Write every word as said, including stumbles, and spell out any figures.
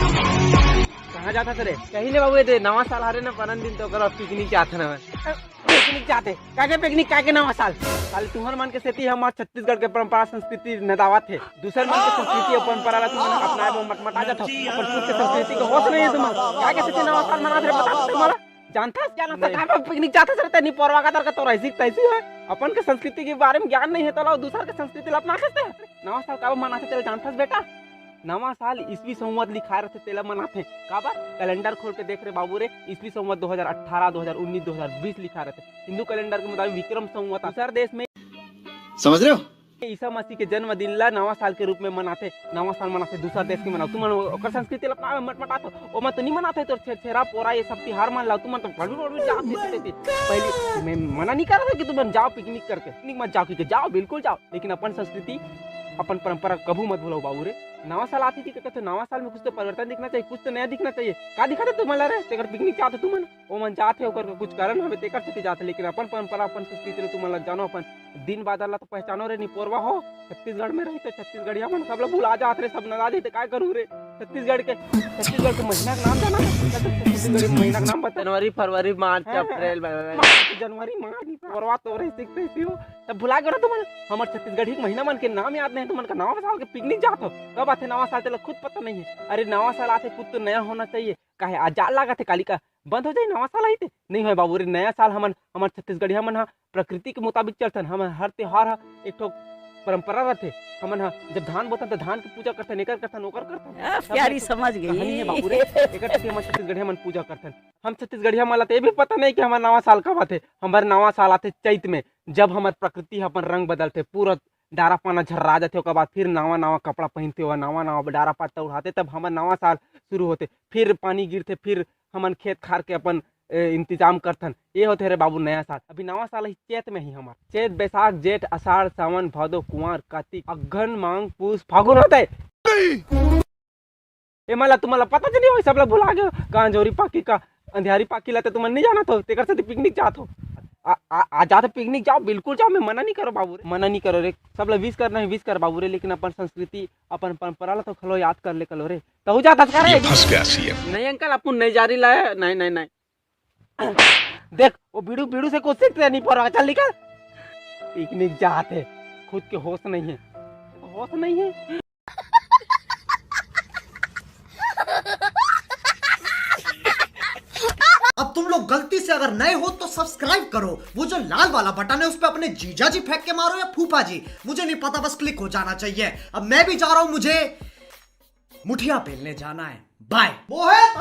कहाँ जात हस रे? कहीं नहीं बाबू, ये दे नवा साल हरे ना, परन दिन तो करो पिकनिक जात ना। पिकनिक जाते? काके पिकनिक, काके नवा साल? साल तुहर मन के सेती हमार छत्तीसगढ़ के परंपरा संस्कृति नदावत हे। दूसर मन के संस्कृति और परंपरा ला तुमन अपनाए बर मटमटा जात हो। अपन खुद के संस्कृति के होश नहीं है तुमन। काके सेती नवा साल मनात रे, बता तो तुम्हारा। जानथस क्या ना नहीं। सका पिकनिक जाथस रे, तनी पोरवा का तरह तोर ऐसी तैसी है। अपन के संस्कृति के बारे में ज्ञान नहीं है, तो लो दूसर के संस्कृति ला अपना सकते हैं। नवा साल काबर मनाथे तेला जानथस बेटा? नवा साल ईस्वी संवत लिखाए रहथे, तेला मनाथे। काबर? कैलेंडर खोल के देख रे बाबू रे, ईस्वी संवत दो हज़ार अठारह, दो हज़ार उन्नीस, दो हज़ार बीस लिखाए रहथे। हिंदू कैलेंडर के मुताबिक विक्रम संवत, दूसर देश में समझ रहे हो? ईसा मसीह के जन्मदिन ला नवा साल के रूप में मनाथे। नवा साल मनाथे, दूसर देश के मनाओ। तुमन ओकर संस्कृति ला अपना मटमटात हो। ओमा तो नहीं मनाथे, तोर छेरछेरा पोरा ये सब तिहार मन ला तुमन तो बड़ू बड़ू जात देते थे। पहले मैं मना नहीं कर रहा था कि तुमन जाओ पिकनिक करके, पिकनिक मत जाओ, क्योंकि जाओ, बिल्कुल जाओ, लेकिन अपन संस्कृति, अपन परंपरा कभू मत भूलो बाबू रे। नवा साल आती थी कहते, नवा साल में कुछ तो परिवर्तन दिखना चाहिए, कुछ तो नया दिखना चाहिए। का दिखाते तुमन ला रे? तेकर पिकनिक जाते तुमन, ओमन जात हे, ओकर कुछ कारण हवे, तेकर सेती जात हे, लेकिन अपन परंपरा, अपन संस्कृति ला तुमन ला जानो, अपन दिन बादर ला तो पहचानो रे, निपोरवा हो। छत्तीसगढ़ में रही तो छत्तीसगढ़िया मन सब ला भुला जात रे, सब नदा जाते, काय करूँ रे? छत्तीसगढ़ के, छत्तीसगढ़ के महीना के नाम जाना? छत्तीसगढ़ के महीना के नाम बता। जनवरी, फरवरी, मार्च, हाँ, हाँ। अप्रैल, मई, मई, मई। मार्च, जनवरी, मार्च, निपोरवा तो रही सीखते ही हो। तब भुला गए ना तुमन, हमर छत्तीसगढ़ी के महीना मन के नाम याद नहीं, तुमन का नवा साल के पिकनिक जात हो। कब आथे नवा साल, तेला खुद पता नहीं है। अरे नवा साल आथे, कुछ तो नया होना चाहिए। काहे आज जाड़ लागत हे, काली का बंद हो जाए नवा साल आइते? नहीं होय बाबू रे, नया साल हमन, हमर छत्तीसगढ़िया मन ह प्रकृति के मुताबिक चलथन। हमर हर त्योहार ह एक ठो परंपरा रथे। हमन ह जब धान बोथन त धान के पूजा करथन, एकर करथन, ओकर करथन। आ, सब प्यारी एक ठो समझ गई। कहानी है बाबू रे, एकर सेती हमर छत्तीसगढ़िया मन पूजा करथन। हम छत्तीसगढ़िया मन ला त ये भी पता नहीं कि हमर नवा साल कब आथे। हमर नवा साल आथे चैत में, जब हमर प्रकृति ह अपन रंग बदलथे, पूरा डारा पाना झर्रा जाथे, ओकर बाद फिर नवा नवा कपड़ा पहिनथे, ओकर नवा नवा डारा पत्ता उड़ाथे, तब हमर नवा साल शुरू होथे। फिर पानी गिरथे, फिर हमन खेत खार के अपन, ए, इंतजाम करथन। ये होथे रे बाबू नया साल। अभी नवा साल ही चैत में ही हमर, चैत, बैसाख, जेठ, आषाढ़, सावन, भादो, कुंवार, कार्तिक, अगहन, माघ, पूस, फागुन होथे। ए मला तुमला पता च नहीं होय, सबला भुला गयो। का अंजोरी पाकी, का अंधियारी पाकी ला त तुमन नहीं जानत हो, तेकर सेती पिकनिक जात हो। आ, आ, आ जात हो पिकनिक, जाओ, बिल्कुल जाओ, मैं मना नहीं करो बाबू रे, मना नहीं करो रे। सबला विश करना है, विश कर बाबू रे, लेकिन अपन संस्कृति, अपन परंपरा ला तो खलो याद कर ले कलो रे। तहू जात हस का रे? ये फंस गया सीएम। नहीं अंकल, अपन नहीं जा रही ला है, नहीं, नहीं, नहीं। देख, वो बीड़ू, बीड़ू से कुछ सीखते नहीं पड़ा, चल निकल। पिकनिक जात हे, खुद के होश नहीं है, होश नहीं है। अब तुम लोग गलती से अगर नए हो तो सब्सक्राइब करो, वो जो लाल वाला बटन है उस पर अपने जीजा जी फेंक के मारो या फूफा जी, मुझे नहीं पता, बस क्लिक हो जाना चाहिए। अब मैं भी जा रहा हूं, मुझे मुठिया पेलने जाना है। बाय। मोहित।